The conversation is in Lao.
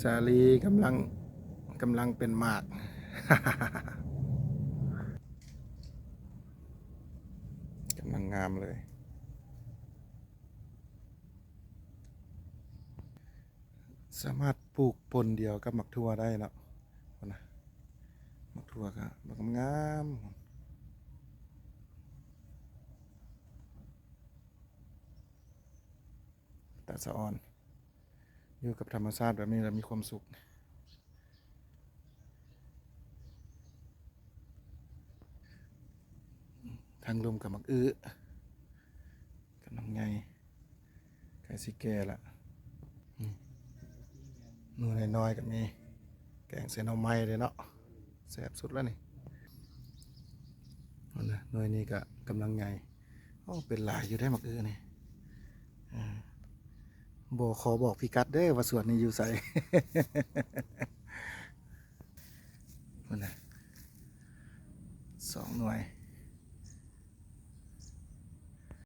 ສາລີກຳລັງ ກຳລັງເປັນໝາກ ກຳລັງງາມເລີຍ. ສາມາດປູກປົນດຽວກັບໝາກຖົ່ວໄດ້ເນາະ. ພຸ້ນນະ ໝາກຖົ່ວກໍບັກງາມໆ ຕາສະອອນ. ຢູ່ກັບທຳມະຊາດແບບນີ້ແລ້ວມີຄວາມສຸກ. ທາງລຸ່ມກັບໝາກອຶ ກຳລັງໃຫຍ່ ໃກ້ຊິແກ່ລະ. ອືມ ໜ່ວຍນ້ອຍໆກໍມີ ແກງໃສ່ໜໍ່ໄມ້ເດ້ເນາະ ແຊບສຸດແລ້ວນີ້. ຫັ້ນນະ ໜ່ວຍນີ້ກໍກຳລັງໃຫຍ່. ໂອ້ ເປັນຫຼາຍຢູ່ເດ້ໝາກອຶນີ້. ເອີ ບໍ່ຂໍບອກພິກັດເດີວ່າສວນນີ້ຢູ່ໃສ. ພຸ້ນນະ ສອງໜ່ວຍ